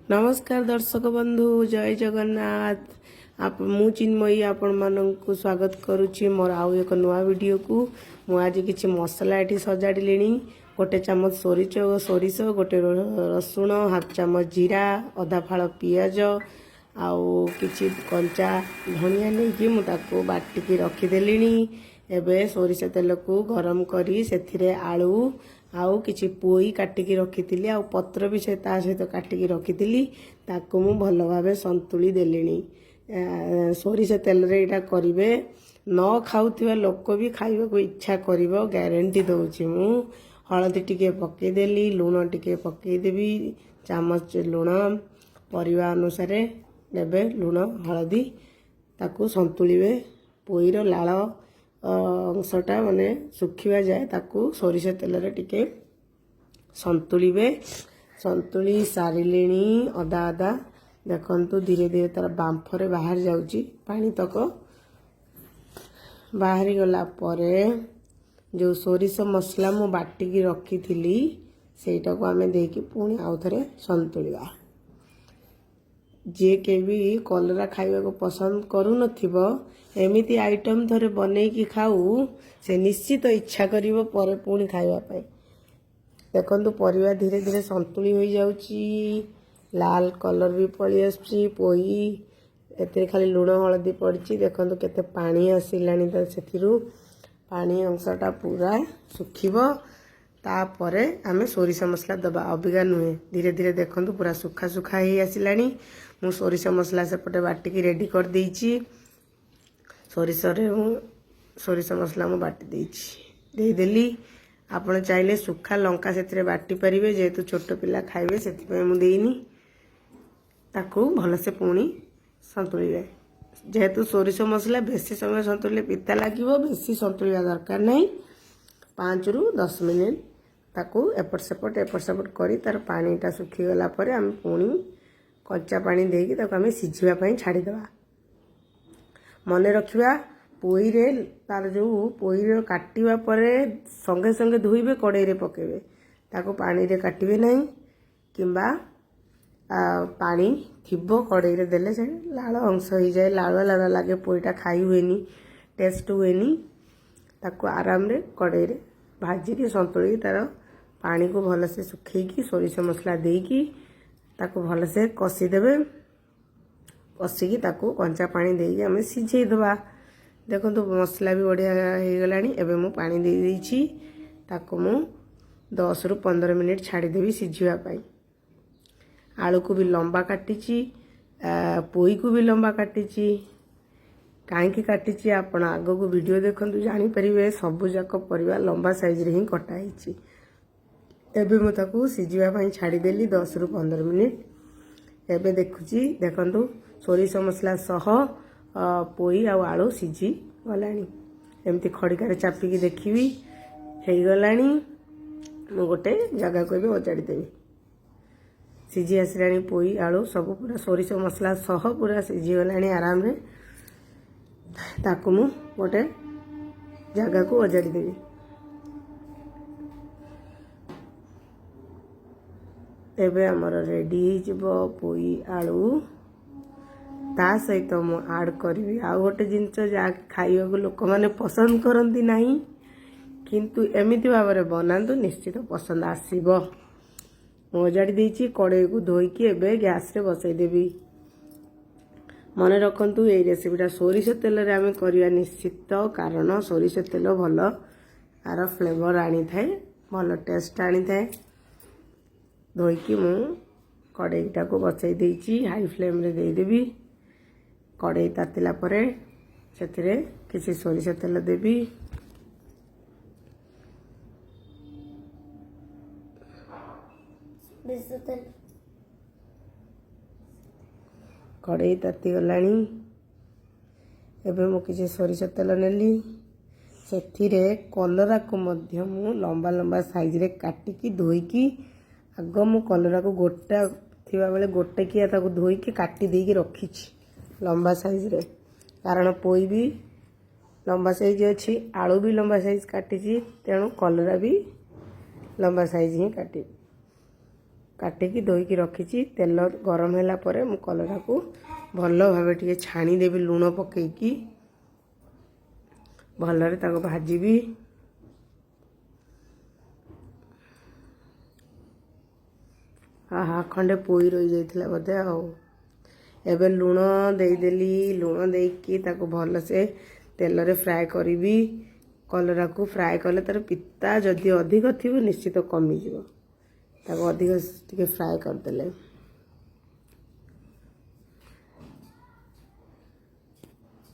ନମସ୍କାର ଦର୍ଶକ ବନ୍ଧୁ, ଜୟ ଜଗନ୍ନାଥ। ମୁଁ ଚିନ୍ମୟୀ ଆପଣମାନଙ୍କୁ ସ୍ୱାଗତ କରୁଛି ମୋର ଆଉ ଏକ ନୂଆ ଭିଡ଼ିଓକୁ। ମୁଁ ଆଜି କିଛି ମସଲା ଏଠି ସଜାଡ଼ିଲିଣି। ଗୋଟେ ଚାମଚ ସୋରିଷ, ସୋରିଷ ଗୋଟେ, ରସୁଣ ହାଫ୍ ଚାମଚ, ଜିରା ଅଧା ଫାଳ, ପିଆଜ ଆଉ କିଛି କଞ୍ଚା ଧନିଆ ନେଇକି ମୁଁ ତାକୁ ବାଟିକି ରଖିଦେଲିଣି। ଏବେ ସୋରିଷ ତେଲକୁ ଗରମ କରି ସେଥିରେ ଆଳୁ ଆଉ କିଛି ପୋଇ କାଟିକି ରଖିଥିଲି ଆଉ ପତ୍ର ବି ସେ ତା ସହିତ କାଟିକି ରଖିଥିଲି, ତାକୁ ମୁଁ ଭଲ ଭାବେ ସନ୍ତୁଳି ଦେଲିଣି। ସୋରିଷ ତେଲରେ ଏଇଟା କରିବେ, ନ ଖାଉଥିବା ଲୋକ ବି ଖାଇବାକୁ ଇଚ୍ଛା କରିବ, ଗ୍ୟାରେଣ୍ଟି ଦେଉଛି ମୁଁ। ହଳଦୀ ଟିକେ ପକେଇଦେଲି, ଲୁଣ ଟିକେ ପକେଇଦେବି, ଚାମଚ ଲୁଣ। ପରିବା ଅନୁସାରେ ନେବେ ଲୁଣ ହଳଦୀ। ତାକୁ ସନ୍ତୁଳିବେ, ପୋଇର ଲାଳ ଅଂଶଟା ମାନେ ଶୁଖିବା ଯାଏ ତାକୁ ସୋରିଷ ତେଲରେ ଟିକେ ସନ୍ତୁଳିବେ। ସନ୍ତୁଳି ସାରିଲିଣି ଅଦା ଅଦା। ଦେଖନ୍ତୁ, ଧୀରେ ଧୀରେ ତାର ବାମ୍ଫରେ ବାହାରି ଯାଉଛି ପାଣି ତକ। ବାହାରିଗଲା ପରେ ଯେଉଁ ସୋରିଷ ମସଲା ମୁଁ ବାଟିକି ରଖିଥିଲି, ସେଇଟାକୁ ଆମେ ଦେଇକି ପୁଣି ଆଉ ଥରେ ସନ୍ତୁଳିବା। ଯିଏ କେହି ବି କଲରା ଖାଇବାକୁ ପସନ୍ଦ କରୁନଥିବ, ଏମିତି ଆଇଟମ୍ ଥରେ ବନେଇକି ଖାଉ, ସେ ନିଶ୍ଚିତ ଇଚ୍ଛା କରିବ ପରେ ପୁଣି ଖାଇବା ପାଇଁ। ଦେଖନ୍ତୁ, ପରିବା ଧୀରେ ଧୀରେ ସନ୍ତୁଳି ହୋଇଯାଉଛି, ଲାଲ କଲର୍ ବି ପଳେଇ ଆସୁଛି। ପୋଇ ଏଥିରେ ଖାଲି ଲୁଣ ହଳଦୀ ପଡ଼ିଛି। ଦେଖନ୍ତୁ, କେତେ ପାଣି ଆସିଲାଣି ତ। ସେଥିରୁ ପାଣି ଅଂଶଟା ପୁରା ଶୁଖିବ, ତାପରେ ଆମେ ସୋରିଷ ମସଲା ଦେବା, ଅବିକା ନୁହେଁ। ଧୀରେ ଧୀରେ ଦେଖନ୍ତୁ, ପୁରା ଶୁଖା ଶୁଖା ହେଇ ଆସିଲାଣି। ମୁଁ ସୋରିଷ ମସଲା ସେପଟେ ବାଟିକି ରେଡ଼ି କରିଦେଇଛି। ସୋରିଷରେ ମୁଁ ସୋରିଷ ମସଲା ମୁଁ ବାଟି ଦେଇଛି, ଦେଇଦେଲି। ଆପଣ ଚାହିଁଲେ ଶୁଖା ଲଙ୍କା ସେଥିରେ ବାଟି ପାରିବେ। ଯେହେତୁ ଛୋଟ ପିଲା ଖାଇବେ, ସେଥିପାଇଁ ମୁଁ ଦେଇନି। ତାକୁ ଭଲସେ ପୁଣି ସନ୍ତୁଳିବେ। ଯେହେତୁ ସୋରିଷ ମସଲା, ବେଶୀ ସମୟ ସନ୍ତୁଳିଲେ ପିତା ଲାଗିବ। ବେଶୀ ସନ୍ତୁଳିବା ଦରକାର ନାହିଁ। 5ରୁ 10 ମିନିଟ୍ ତାକୁ ଏପଟ ସେପଟ ଏପଟ ସେପଟ କରି ତାର ପାଣିଟା ଶୁଖିଗଲା ପରେ ଆମେ ପୁଣି କଞ୍ଚା ପାଣି ଦେଇକି ତାକୁ ଆମେ ସିଝିବା ପାଇଁ ଛାଡ଼ିଦେବା। ମନେ ରଖିବା, ପୋଇରେ ତାର ଯେଉଁ ପୋଇର କାଟିବା ପରେ ସଙ୍ଗେ ସଙ୍ଗେ ଧୋଇବେ, କଡ଼େଇରେ ପକାଇବେ। ତାକୁ ପାଣିରେ କାଟିବେ ନାହିଁ କିମ୍ବା ପାଣି ଥିବ କଡ଼େଇରେ ଦେଲେ ସେ ଲାଳ ଅଂଶ ହେଇଯାଏ, ଲାଳୁଆ ଲାଳୁଆ ଲାଗେ, ପୋଇଟା ଖାଇ ହୁଏନି, ଟେଷ୍ଟ ହୁଏନି। ତାକୁ ଆରାମରେ କଡ଼େଇରେ ଭାଜିକି ସନ୍ତୁଳିକି ତାର ପାଣିକୁ ଭଲସେ ଶୁଖେଇକି ସୋରିଷ ମସଲା ଦେଇକି ତାକୁ ଭଲସେ କଷିଦେବେ। କଷିକି ତାକୁ କଞ୍ଚା ପାଣି ଦେଇକି ଆମେ ସିଝେଇ ଦେବା। ଦେଖନ୍ତୁ, ମସଲା ବି ବଢ଼ିଆ ହେଇଗଲାଣି। ଏବେ ମୁଁ ପାଣି ଦେଇ ଦେଇଛି। ତାକୁ ମୁଁ 10ରୁ 15 ମିନିଟ୍ ଛାଡ଼ିଦେବି ସିଝିବା ପାଇଁ। ଆଳୁକୁ ବି ଲମ୍ବା କାଟିଛି, ପୋଇକୁ ବି ଲମ୍ବା କାଟିଛି। କାହିଁକି କାଟିଛି, ଆପଣ ଆଗକୁ ଭିଡ଼ିଓ ଦେଖନ୍ତୁ, ଜାଣିପାରିବେ। ସବୁଯାକ ପରିବା ଲମ୍ବା ସାଇଜରେ ହିଁ କଟା ହେଇଛି। ଏବେ ମୁଁ ତାକୁ ସିଝିବା ପାଇଁ ଛାଡ଼ିଦେଲି 10ରୁ 15 ମିନିଟ୍। ଏବେ ଦେଖୁଛି, ଦେଖନ୍ତୁ, ସୋରିଷ ମସଲା ସହ ପୋଇ ଆଉ ଆଳୁ ସିଝି ଗଲାଣି। ଏମିତି ଖଡ଼ିକାରେ ଚାପିକି ଦେଖିବି, ହେଇଗଲାଣି। ମୁଁ ଗୋଟେ ଜାଗାକୁ ଏବେ ଅଜାଡ଼ି ଦେବି। ସିଝି ଆସିଲାଣି ପୋଇ ଆଳୁ ସବୁ, ପୁରା ସୋରିଷ ମସଲା ସହ ପୁରା ସିଝିଗଲାଣି ଆରାମରେ। ତାକୁ ମୁଁ ଗୋଟେ ଜାଗାକୁ ଅଜାଡ଼ି ଦେବି। ଏବେ ଆମର ରେଡ଼ି ହେଇଯିବ ପୋଇ ଆଳୁ। ତା ସହିତ ମୁଁ ଆଡ଼୍ କରିବି ଆଉ ଗୋଟେ ଜିନିଷ, ଯାହା ଖାଇବାକୁ ଲୋକମାନେ ପସନ୍ଦ କରନ୍ତି ନାହିଁ, କିନ୍ତୁ ଏମିତି ଭାବରେ ବନାନ୍ତୁ, ନିଶ୍ଚିତ ପସନ୍ଦ ଆସିବ। ମୁଁ ଅଜାଡ଼ି ଦେଇଛି, କଡ଼େଇକୁ ଧୋଇକି ଏବେ ଗ୍ୟାସ୍ରେ ବସାଇଦେବି। ମନେ ରଖନ୍ତୁ, ଏଇ ରେସିପିଟା ସୋରିଷ ତେଲରେ ଆମେ କରିବା ନିଶ୍ଚିତ, କାରଣ ସୋରିଷ ତେଲ ଭଲ ଆର ଫ୍ଲେଭର୍ ଆଣିଥାଏ, ଭଲ ଟେଷ୍ଟ ଆଣିଥାଏ। ଧୋଇକି ମୁଁ କଡ଼େଇଟାକୁ ବସାଇ ଦେଇଛି, ହାଇ ଫ୍ଲେମ୍ରେ ଦେଇଦେବି। କଡ଼େଇ ତାତିଲା ପରେ ସେଥିରେ କିଛି ସୋରିଷ ତେଲ ଦେବି। ସୋରିଷ ତେଲ। କଡ଼େଇ ତାତିଗଲାଣି। ଏବେ ମୁଁ କିଛି ସୋରିଷ ତେଲ ନେଲି। ସେଥିରେ କଲରାକୁ ମଧ୍ୟ ମୁଁ ଲମ୍ବା ଲମ୍ବା ସାଇଜରେ କାଟିକି ଧୋଇକି, ଆଗ ମୁଁ କଲରାକୁ ଗୋଟା ଥିବାବେଳେ ଗୋଟେକିଆ ତାକୁ ଧୋଇକି କାଟି ଦେଇକି ରଖିଛି ଲମ୍ବା ସାଇଜରେ, କାରଣ ପୋଇ ବି ଲମ୍ବା ସାଇଜ୍ ଅଛି, ଆଳୁ ବି ଲମ୍ବା ସାଇଜ୍ କାଟିଛି, ତେଣୁ କଲରା ବି ଲମ୍ବା ସାଇଜ୍ ହିଁ କାଟିବି। କାଟିକି ଧୋଇକି ରଖିଛି। ତେଲ ଗରମ ହେଲା ପରେ ମୁଁ କଲରାକୁ ଭଲ ଭାବେ ଟିକେ ଛାଣିଦେବି, ଲୁଣ ପକେଇକି ଭଲରେ ତାକୁ ଭାଜିବି। ଆହା, ଖଣ୍ଡେ ପୋଇ ରହିଯାଇଥିଲା ବୋଧେ। ଆଉ ଏବେ ଲୁଣ ଦେଇଦେଲି। ଲୁଣ ଦେଇକି ତାକୁ ଭଲସେ ତେଲରେ ଫ୍ରାଏ କରିବି। କଲରାକୁ ଫ୍ରାଏ କଲେ ତାର ପିତା ଯଦି ଅଧିକ ଥିବ ନିଶ୍ଚିତ କମିଯିବ, ତାକୁ ଅଧିକ ଟିକେ ଫ୍ରାଏ କରିଦେଲେ।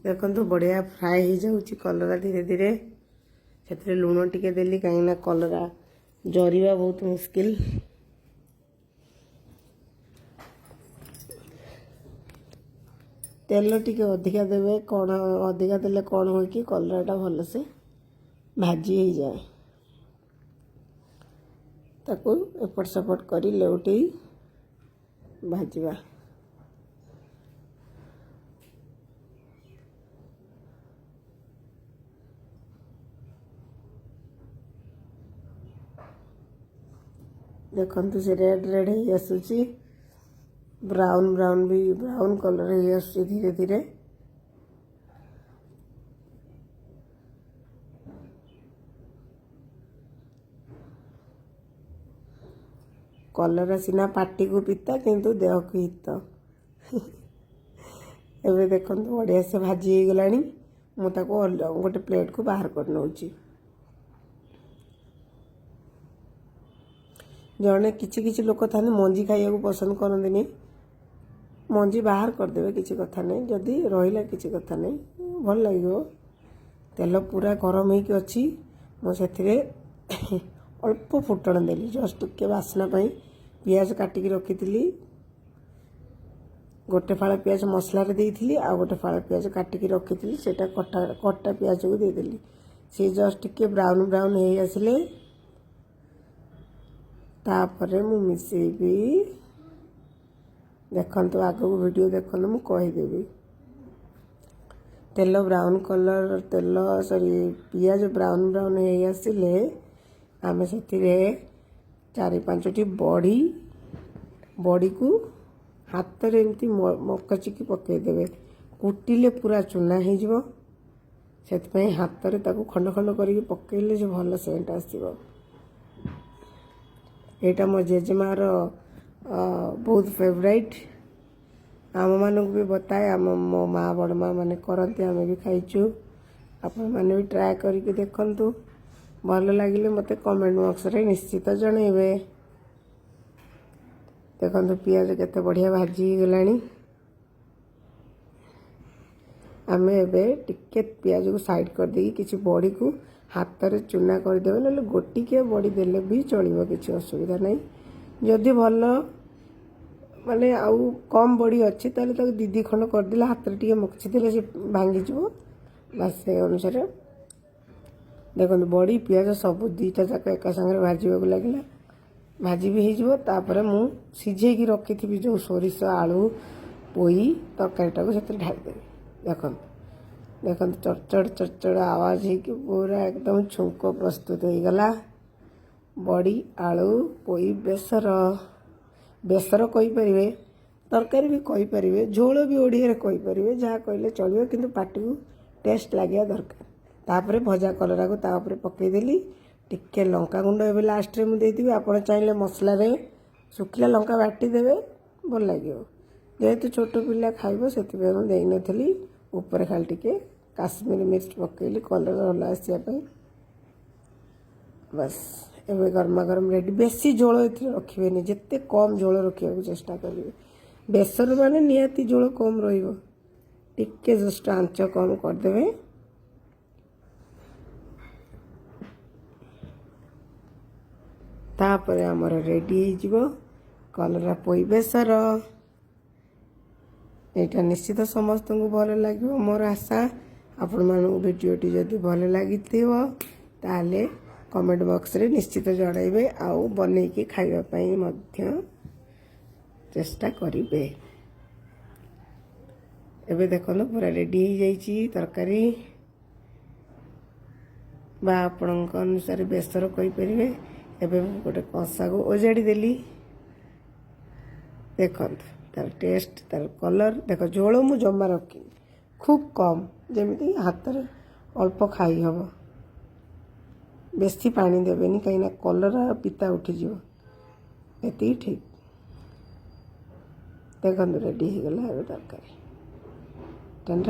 ଦେଖନ୍ତୁ, ବଢ଼ିଆ ଫ୍ରାଏ ହେଇଯାଉଛି କଲରା ଧୀରେ ଧୀରେ। ସେଥିରେ ଲୁଣ ଟିକେ ଦେଲି, କାହିଁକିନା କଲରା ଜରିବା ବହୁତ ମୁସ୍କିଲ। ତେଲ ଟିକେ ଅଧିକା ଦେବେ। କ'ଣ ଅଧିକା ଦେଲେ କ'ଣ ହୁଏ କି କଲରାଟା ଭଲସେ ଭାଜି ହେଇଯାଏ। ତାକୁ ଏପଟ ସେପଟ କରି ଲେଉଟେଇ ଭାଜିବା। ଦେଖନ୍ତୁ, ସେ ରେଡ଼୍ ରେଡ଼୍ ହେଇ ଆସୁଛି, ବ୍ରାଉନ୍ ବ୍ରାଉନ୍ ବି, ବ୍ରାଉନ୍ କଲର୍ ହେଇ ଆସୁଛି ଧୀରେ ଧୀରେ। କଲରା ସିନା ପାଟିକୁ ପିତା, କିନ୍ତୁ ଦେହକୁ ହିତ। ଏବେ ଦେଖନ୍ତୁ, ବଢ଼ିଆ ସେ ଭାଜି ହେଇଗଲାଣି। ମୁଁ ତାକୁ ଗୋଟେ ପ୍ଲେଟ୍କୁ ବାହାର କରି ନେଉଛି। ଜଣେ କିଛି କିଛି ଲୋକ ଥାନ୍ତି, ମଞ୍ଜି ଖାଇବାକୁ ପସନ୍ଦ କରନ୍ତିନି। ମଞ୍ଜି ବାହାର କରିଦେବେ, କିଛି କଥା ନାହିଁ। ଯଦି ରହିଲା କିଛି କଥା ନାହିଁ, ଭଲ ଲାଗିବ। ତେଲ ପୁରା ଗରମ ହେଇକି ଅଛି। ମୁଁ ସେଥିରେ ଅଳ୍ପ ଫୁଟଣ ଦେଲି, ଜଷ୍ଟ ଟିକେ ବାସ୍ନା ପାଇଁ। ପିଆଜ କାଟିକି ରଖିଥିଲି। ଗୋଟେ ଫାଳ ପିଆଜ ମସଲାରେ ଦେଇଥିଲି, ଆଉ ଗୋଟେ ଫାଳ ପିଆଜ କାଟିକି ରଖିଥିଲି, ସେଇଟା କଟା କଟା ପିଆଜକୁ ଦେଇଦେଲି। ସେ ଜଷ୍ଟ ଟିକେ ବ୍ରାଉନ୍ ବ୍ରାଉନ୍ ହେଇ ଆସିଲେ ତାପରେ ମୁଁ ମିଶେଇବି। ଦେଖନ୍ତୁ, ଆଗକୁ ଭିଡ଼ିଓ ଦେଖନ୍ତୁ, ମୁଁ କହିଦେବି। ତେଲ ବ୍ରାଉନ୍ କଲର୍, ତେଲ ସରି, ପିଆଜ ବ୍ରାଉନ୍ ବ୍ରାଉନ୍ ହେଇ ଆସିଲେ ଆମେ ସେଥିରେ ଚାରି ପାଞ୍ଚଟି ବଡ଼ି, ବଡ଼ିକୁ ହାତରେ ଏମିତି ମକଚିକି ପକାଇଦେବେ। କୁଟିଲେ ପୁରା ଚୁନା ହେଇଯିବ, ସେଥିପାଇଁ ହାତରେ ତାକୁ ଖଣ୍ଡ ଖଣ୍ଡ କରିକି ପକାଇଲେ ସେ ଭଲ ସେଣ୍ଟ ଆସିବ। ଏଇଟା ମୋ ଜେଜେମାର ବହୁତ ଫେଭରାଇଟ୍। ଆମମାନଙ୍କୁ ବି ବତାଏ। ଆମ ମୋ ମା, ବଡ଼ ମା ମାନେ କରନ୍ତି, ଆମେ ବି ଖାଇଛୁ। ଆପଣମାନେ ବି ଟ୍ରାଏ କରିକି ଦେଖନ୍ତୁ। ଭଲ ଲାଗିଲେ ମୋତେ କମେଣ୍ଟ ବକ୍ସରେ ନିଶ୍ଚିତ ଜଣାଇବେ। ଦେଖନ୍ତୁ, ପିଆଜ କେତେ ବଢ଼ିଆ ଭାଜି ହେଇଗଲାଣି। ଆମେ ଏବେ ଟିକେ ପିଆଜକୁ ସାଇଡ଼୍ କରିଦେଇକି କିଛି ବଡ଼ିକୁ ହାତରେ ଚୁନା କରିଦେବେ, ନହେଲେ ଗୋଟିକିଆ ବଡ଼ି ଦେଲେ ବି ଚଳିବ, କିଛି ଅସୁବିଧା ନାହିଁ। ଯଦି ଭଲ ମାନେ ଆଉ କମ୍ ବଡ଼ି ଅଛି, ତାହେଲେ ତାକୁ ଦି ଦି ଖଣ୍ଡ କରିଦେଲେ, ହାତରେ ଟିକେ ମକଚି ଦେଲେ ସେ ଭାଙ୍ଗିଯିବ, ବାସ୍। ସେଇ ଅନୁସାରେ ଦେଖନ୍ତୁ, ବଡ଼ି ପିଆଜ ସବୁ ଦୁଇଟା ଯାକ ଏକା ସାଙ୍ଗରେ ଭାଜିବାକୁ ଲାଗିଲା। ଭାଜି ବି ହେଇଯିବ। ତାପରେ ମୁଁ ସିଝେଇକି ରଖିଥିବି ଯେଉଁ ସୋରିଷ, ଆଳୁ, ପୋଇ ତରକାରୀଟାକୁ ସେଥିରେ ଢାଳିଦେବି। ଦେଖନ୍ତୁ, ଦେଖନ୍ତୁ, ଚଡ଼ଚଡ଼ ଚଡ଼ଚଡ଼ ଆୱାଜ ହେଇକି ପୁରା ଏକଦମ ଛୁଙ୍କ ପ୍ରସ୍ତୁତ ହେଇଗଲା। ବଡ଼ି, ଆଳୁ, ପୋଇ ବେସର। ବେସର କହିପାରିବେ, ତରକାରୀ ବି କହିପାରିବେ, ଝୋଳ ବି ଓଡ଼ିଆରେ କହିପାରିବେ, ଯାହା କହିଲେ ଚଳିବ, କିନ୍ତୁ ପାଟିକୁ ଟେଷ୍ଟ ଲାଗିବା ଦରକାର। ତାପରେ ଭଜା କଲରାକୁ ତା ଉପରେ ପକାଇଦେଲି। ଟିକେ ଲଙ୍କା ଗୁଣ୍ଡ ଏବେ ଲାଷ୍ଟରେ ମୁଁ ଦେଇଦେବି। ଆପଣ ଚାହିଁଲେ ମସଲାରେ ଶୁଖିଲା ଲଙ୍କା ବାଟି ଦେବେ, ଭଲ ଲାଗିବ। ଯେହେତୁ ଛୋଟ ପିଲା ଖାଇବ, ସେଥିପାଇଁ ମୁଁ ଦେଇନଥିଲି। ଉପରେ ଖାଲି ଟିକେ କାଶ୍ମୀରୀ ମିର୍ଚ ପକାଇଲି କଲର୍ ଭଲ ଆସିବା ପାଇଁ, ବାସ୍। ଏବେ ଗରମା ଗରମ ରେଡ଼ି। ବେଶୀ ଝୋଳ ଏଥିରେ ରଖିବେନି, ଯେତେ କମ୍ ଝୋଳ ରଖିବାକୁ ଚେଷ୍ଟା କରିବେ। ବେସର ମାନେ ନିହାତି ଝୋଳ କମ୍ ରହିବ। ଟିକେ ଜଷ୍ଟ ଆଞ୍ଚ କମ୍ କରିଦେବେ। ତାପରେ ଆମର ରେଡ଼ି ହେଇଯିବ କଲରା ପୋଇ ବେସର। ଏଇଟା ନିଶ୍ଚିତ ସମସ୍ତଙ୍କୁ ଭଲ ଲାଗିବ, ମୋର ଆଶା। ଆପଣମାନଙ୍କୁ ଭିଡ଼ିଓଟି ଯଦି ଭଲ ଲାଗିଥିବ, ତାହେଲେ କମେଣ୍ଟ ବକ୍ସରେ ନିଶ୍ଚିତ ଜଣାଇବେ ଆଉ ବନେଇକି ଖାଇବା ପାଇଁ ମଧ୍ୟ ଚେଷ୍ଟା କରିବେ। ଏବେ ଦେଖନ୍ତୁ, ପୁରା ରେଡ଼ି ହେଇଯାଇଛି ତରକାରୀ ବା ଆପଣଙ୍କ ଅନୁସାରେ ବେସର କହିପାରିବେ। ଏବେ ମୁଁ ଗୋଟେ କଂସାକୁ ଓଜାଡ଼ି ଦେଲି। ଦେଖନ୍ତୁ ତାର ଟେଷ୍ଟ, ତାର କଲର୍ ଦେଖ। ଝୋଳ ମୁଁ ଜମା ରଖିନି, ଖୁବ୍ କମ୍, ଯେମିତି ହାତରେ ଅଳ୍ପ ଖାଇ ହେବ। ବେଶୀ ପାଣି ଦେବେନି, କାହିଁକିନା କଲରା ପିତା ଉଠିଯିବ। ଏତିକି ଠିକ୍। ଦେଖନ୍ତୁ, ରେଡ଼ି ହେଇଗଲା ଏବେ ତରକାରୀ। ଟେନ୍।